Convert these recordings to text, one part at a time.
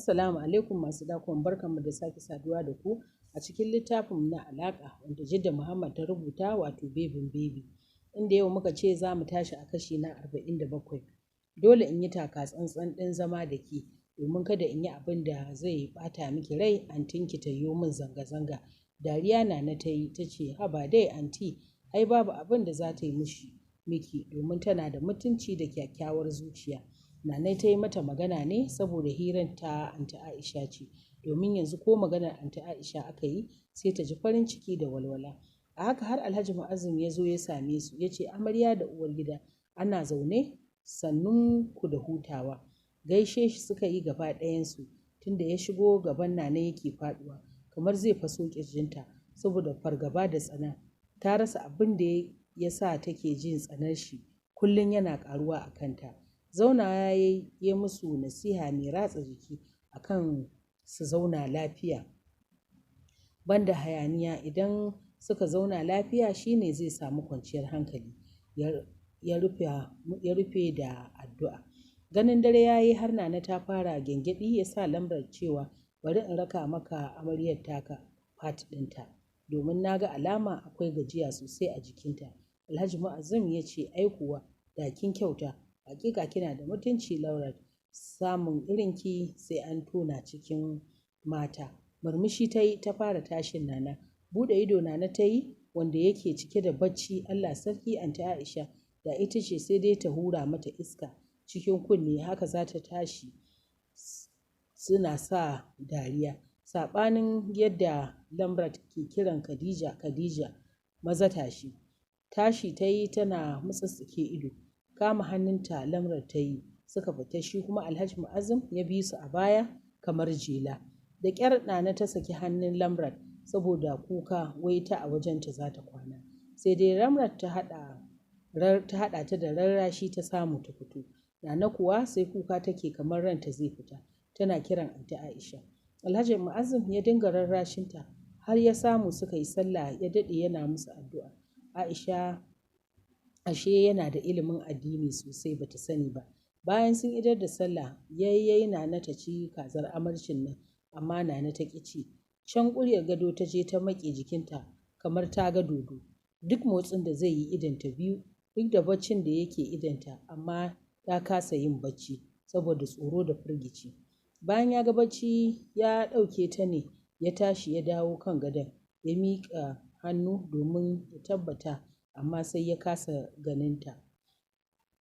Assalamu alaikum masu dakon, barkanmu da sake saduwa da ku a cikin littafin na Alaƙa wanda Jidda Muhammad ta rubuta, wato Bebin Bebi, inda yau muka ce za mu tashi a kashi na 47. Dole in yi taka tsantsan ɗin zama da ke domin kada in yi abin da zai ɓata miki rai, antinki ta yi min zanga-zanga. Dariya Nana ta yi ta ce, "Haba dai anti, ai babu abin da za ta yi miki domin tana da mutunci da kyakkyawar zuciya." Nana ta yi mata magana ne saboda hirar ta Anti Aisha ce, domin yanzu ko maganar Anti Aisha aka yi sai ta ji farin ciki da walwala. A haka har Alhaji Mu'azzam ya zo ya same su, ya ce, "Amarya da uwar gida, ana zaune? Sannun ku da hutawa." Gaishe shi suka yi gaba ɗayansu, tunda ya shigo gaban Nana yake faɗuwa kamar zai faso ƙirjinta saboda fargaba da tsana. Ta rasa abin da ya sa take jin tsanar shi, kullum yana ƙaruwa a kanta. Zaunawa ya yi musu nasiha mai ratsa jiki akan su zauna lafiya banda hayaniya. Idan suka zauna lafiya shine zai samu kwanciyar hankali. Ya rufe da addu'a. Ganin dare ya yi har Nana ta fara gyangyaɗi ya sa lambar cewa, "Bari in raka maka amaryar taka fat ɗinta, domin na ga alama akwai gajiya sosai a jikinta." Alhaji Mu'azzam ya ce, "Ai kuwa da kin kyauta, hakika kina da mutunci Laurat, samun irinki sai an tona cikin mata." Murmushi ta yi ta fara tashin Nana. Buɗe ido Nana ta yi wanda yake cike da bacci. Allah sarki Anti Aisha, da ita ce sai dai ta hura mata iska cikin kunne, haka za ta tashi suna sa dariya. Saɓanin yadda Lamrat ke kiran Khadija, "Khadija, maza tashi." Tashi ta yi tana mutsutsuke ido. Kama hannunta Lamrat ta yi suka fita, shi kuma Alhaji Mu'azzam ya bi su a baya kamar jela. Da ƙyar Nana ta saki hannun Lamrat saboda kuka, wai ta a wajenta za ta kwana. Sai dai Lamrat ta haɗa ta da rarrashi ta samu ta fito. Nana kuwa sai kuka take kamar ranta zai fita, tana kiran Anti Aisha. Alhaji Mu'azzam ya dinga rarrashinta har ya samu suka yi sallah, ya daɗe yana musu addu'a. Aisha ashe yana da ilimin addini sosai, bata sani ba. Bayan sun idar da sallah, yayi Nana ta ci kazar amarcin nan, amma Nana ta ƙi ci. Can ƙuryar gado ta je ta maƙe jikinta kamar ta ga dodo. Duk motsin da zai yi idonta biyu, duk da baccin da yake idonta, amma ta kasa yin bacci saboda tsoro da firgici. Bayan ya ga bacci ya ɗauke ta ne ya tashi ya dawo kan gadon, ya miƙa hannu domin ya tabbata, amma sai ya kasa ganinta.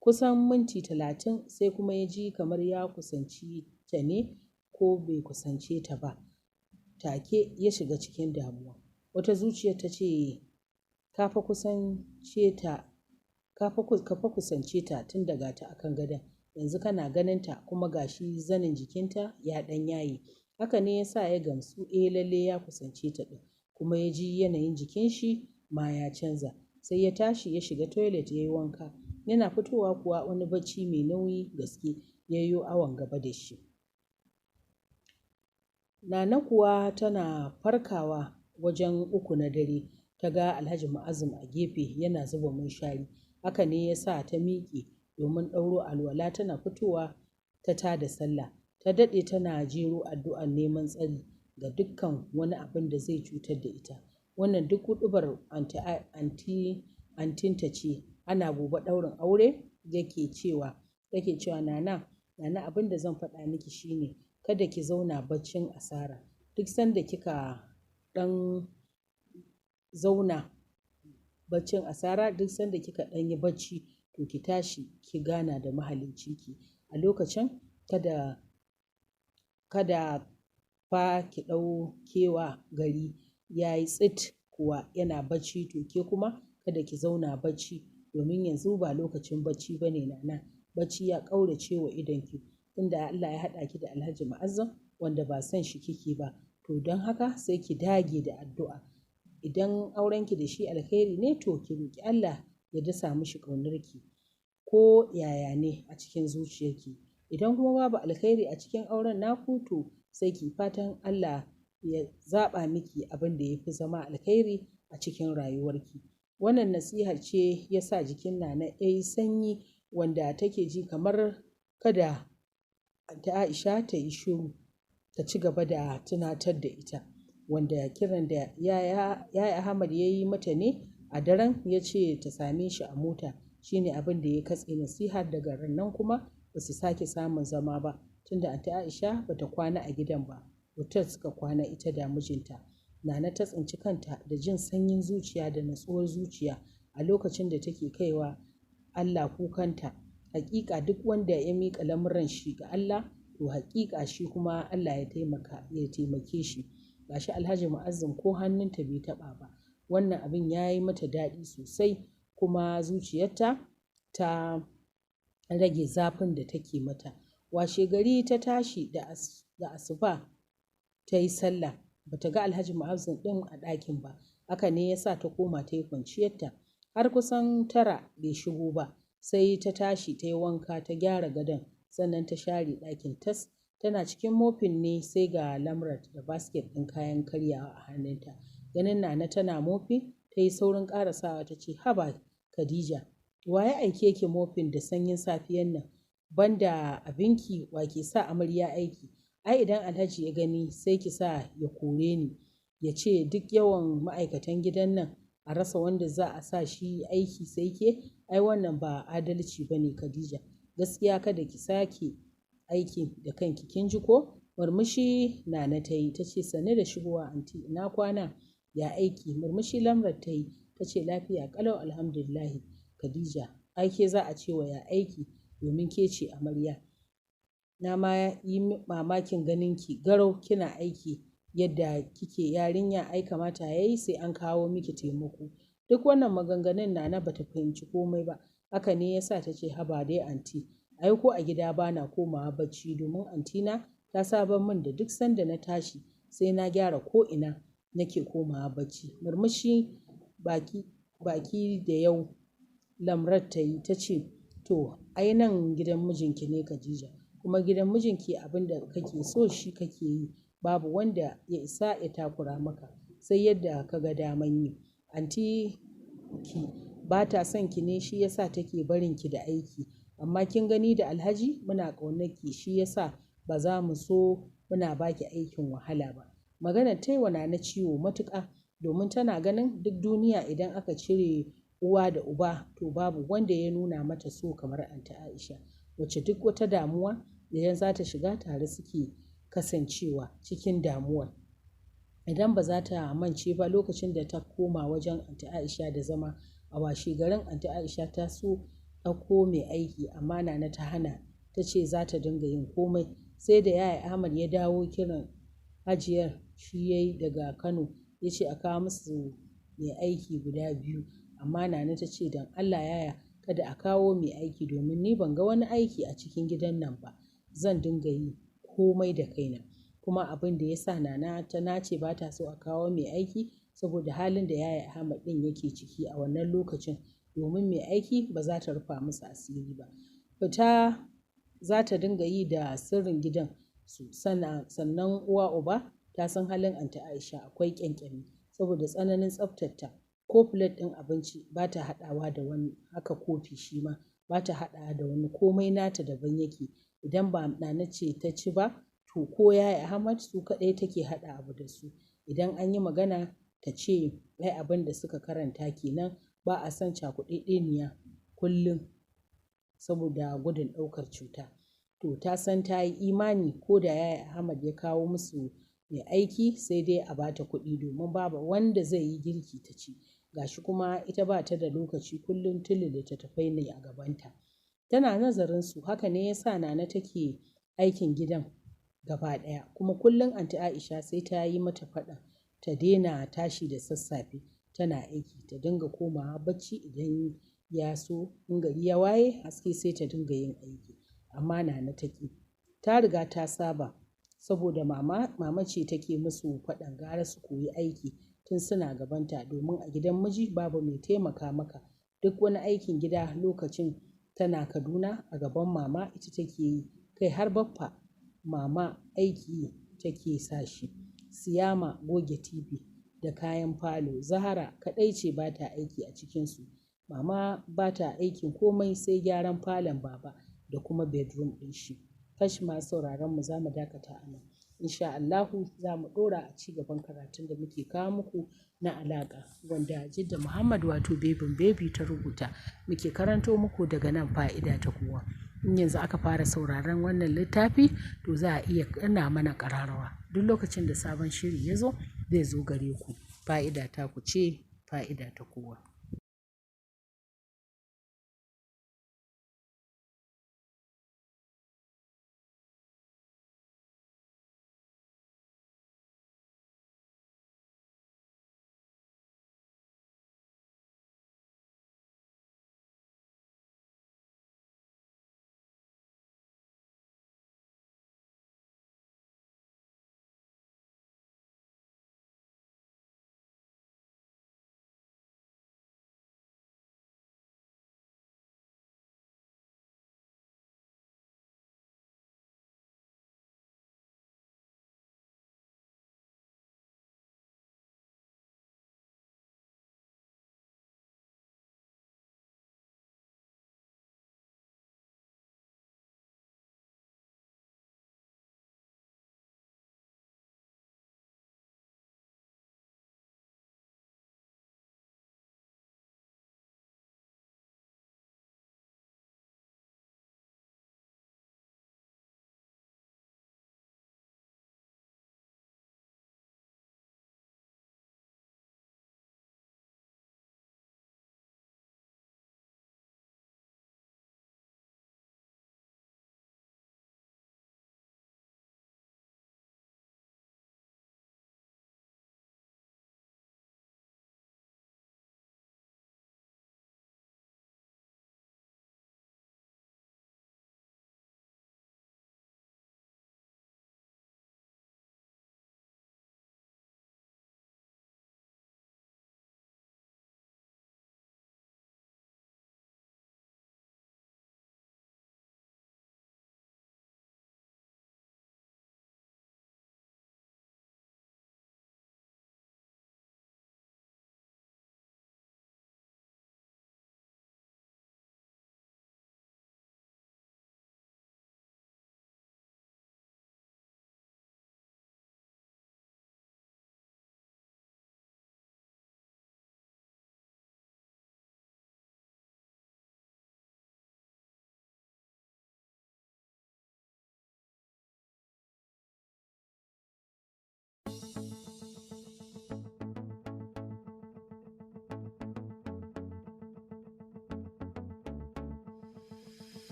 Kusan minti 30 sai kuma ya ji kamar ya kusanci ta ne ko bai kusance ta ba. Take ya shiga cikin damuwa. Wata zuciya ta ce, ka fa kusance ta tun daga ta akan gadon, yanzu kana ganinta kuma gashi zanin jikinta ya ɗan yaye. Haka ne ya sa ya gamsu, eh lalle ya kusance ta ɗin, kuma ya ji yanayin jikin shi ma ya canza. Sai ya tashi ya shiga toilet ya yi wanka. Yana fitowa kuwa wani bacci mai nauyi gaske ya yo awon gaba da shi. Nana kuwa tana farkawa wajen 3 na dare, ta ga Alhaji Mu'azzam a gefe yana zuba munshari. Haka ne ya sa ta miƙe domin ɗauro alwala, tana fitowa ta tada sallah. Ta daɗe tana jero addu'ar neman tsari ga dukkan wani abin da zai cutar da ita. Wannan duk huɗubar antinta ce. Ana gobe ɗaurin aure yake cewa, Nana, Nana, abin da zan faɗa miki shine kada ki zauna baccin asara. Duk sanda kika ɗan zauna baccin asara, duk sanda kika ɗan yi bacci, to ki tashi ki gana da mahaliccinki. A lokacin kada fa ki ɗau kewa gari ya yi tsit kuwa yana bacci, to ke kuma kada ki zauna bacci, domin yanzu ba lokacin bacci ba ne Nana. Bacci ya ƙaurace wa idonki, tunda Allah ya haɗa ki da Alhaji Mu'azzam wanda ba son shi kike ba. To don haka sai ki dage da addu'a. Idan aurenki da shi alkhairi ne, to ki roƙi Allah ya dasa mishi ƙaunarki ko yaya ne a cikin zuciyarki. Idan kuma babu alkhairi a cikin auren naku, to sai ki fatan Allah ya zaɓa miki abin da ya fi zama alkhairi a cikin rayuwarki. Wannan nasihar ce ya sa jikin Nana ya yi sanyi, wanda take ji kamar kada Anti Aisha ta yi shiru. ta ci gaba da tunatar da ita, wanda kiran da Yaya Ahmad ya yi mata ne a daren ya ce ta same shi a mota shine abin da ya katse nasihar. Daga rannan kuma ba su sake samun zama ba, tunda Anty Aisha bata kwana a gidan ba, hotel suka kwana ita da mijinta. Nana ta tsinci kanta da jin sanyin zuciya da natsuwar zuciya a lokacin da take kaiwa Allah kukanta. Haƙiƙa duk wanda ya miƙa lamuran shi ga Allah, to haƙiƙa shi kuma Allah ya taimake shi. Gashi Alhaji Mu'azzam ko hannunta bai taɓa ba. Wannan abin ya yi mata daɗi sosai, kuma zuciyarta ta rage zafin da take mata. Washe gari ta tashi da asuba ta yi sallah, bata ga Alhaji Mu'azzam ɗin a ɗakin ba. Haka ne ya sa ta koma ta yi kwanciyarta. Har kusan 9 bai shigo ba, sai ta tashi ta yi wanka ta gyara gadon, sannan ta share ɗakin tas. Tana cikin mofin ne sai ga Lamrat da basket ɗin kayan karyawa a hannunta. Ganin Nana tana mofi, ta yi saurin ƙarasawa ta ce, "Haba Khadija, wa ya aike ki mofin da sanyin safiyan nan? Banda abinki wa ke sa amarya aiki? Ai idan Alhaji ya gani sai ki sa ya kore ni, ya ce duk yawan ma'aikatan gidan nan a rasa wanda za a sa shi aiki sai ke. Ai wannan ba adalci ba ne Khadija. Gaskiya kada ki sake aiki da kanki, kin ji ko?" Murmushi Nana ta yi ta ce, "Sannu da shigowa anti, ina kwana, ya aiki?" Murmushi Lamrat ta yi ta ce, "Lafiya ƙalau alhamdulillahi Khadija. Ai ke za a ce wa ya aiki domin ke ce amarya. Na ma yi mamakin ganin ki garau kina aiki yadda kike yarinya, ai kamata yayi sai an kawo miki taimako." Duk wannan maganganun Nana bata fahimci komai ba. Haka ne yasa ta ce, "Haba dai anti, ai ko a gida bana komawa bacci domin antina ta saba min da duk sanda na tashi sai na gyara ko ina nake komawa bacci." Murmushi baki da yau Lamrat ta yi ta ce, "To ai nan gidan mijinki ne Khadija, kuma gidan mijinki abin da kake so shi kake yi, babu wanda ya isa ya takura maka sai yadda ka ga daman yi. Anti ki ba ta son ki ne shi yasa take barin ki da aiki, amma kin gani da Alhaji muna ƙaunar ki, shi yasa ba za mu so muna baki aikin wahala ba." Maganar ta yi wa Nana ciwo matuƙa, domin tana ganin duk duniya idan aka cire uwa da uba to babu wanda ya nuna mata so kamar Anty Aisha, wacce duk wata damuwa idan za ta shiga tare suke kasancewa cikin damuwar. Idan ba za ta mance ba lokacin da ta koma wajen Anty Aisha da zama a washe garin, Anty Aisha ta so ɗauko mai aiki amma Nana ta hana, ta ce za ta dinga yin komai. Sai da Yaya Ahmad ya dawo kiran Hajiyar shi ya yi daga Kano, ya ce a kawo musu mai aiki guda 2, amma Nana ta ce, "Don Allah yaya kada a kawo mai aiki domin ni ban ga wani aiki a cikin gidan nan ba, zan dinga yi komai da kaina." Kuma abin da ya sa Nana ta nace ba ta so a kawo mai aiki saboda halin da Yaya Ahmad ɗin yake ciki a wannan lokacin, domin mai aiki ba za ta rufa musu asiri ba. Fita za ta dinga yi da sirrin gidan su, sannan uwa uba ta san halin Anty Aisha akwai ƙyanƙyami saboda tsananin tsaftarta. Ko filet ɗin abinci ba ta haɗawa da wani, haka kofi shi ma ba ta haɗawa da wani, komai nata daban yake. Idan ba Nana ce ta ci ba to ko Yaya Ahmad su kaɗai take haɗa abu da su. Idan an yi magana ta ce ai abin da suka karanta kenan, ba a son cakuɗeɗeniya kullum saboda gudun ɗaukar cuta. To ta san ta yi imani ko da Yaya Ahmad ya kawo musu mai aiki sai dai a bata kuɗi domin babu wanda zai yi girki ta ci. Gashi kuma ita ba ta da lokaci, kullum tuli littattafai ne a gabanta. Tana nazarin su, haka ne ya sa Nana take aikin gidan gaba ɗaya. Kuma kullum Anty Aisha sai ta yi mata faɗa ta daina tashi da sassafe tana aiki, ta dinga komawa bacci idan ya so in gari ya waye haske sai ta dinga yin aiki. Amma Nana ta ƙi. Ta riga ta saba saboda mama ce take musu faɗan gara su koyi aiki tun suna gabanta, domin a gidan miji babu mai taimaka maka. Duk wani aikin gida lokacin tana Kaduna a gaban mama ita take yi, kai har baffa mama aiki take sa shi. Siyama goge TV da kayan falo, Zahara kaɗai ce ba ta aiki a cikinsu. Mama ba ta aikin komai sai gyaran falon baba da kuma bedroom ɗin shi. Kash, masu sauraron mu za mu dakata a nan. Insha Allahu za mu ɗora a ci gaban karatun da muke kawo muku na Alaƙa, wanda Jidda Muhammad, wato Bebin Bebi, ta rubuta, muke karanto muku daga nan Fa'ida ta Kowa. In yanzu aka fara sauraron wannan littafi, to za a iya ɗana mana ƙararrawa. Duk lokacin da sabon shiri ya zo, zai zo gare ku. Fa'ida ta ku ce, fa'ida ta kowa.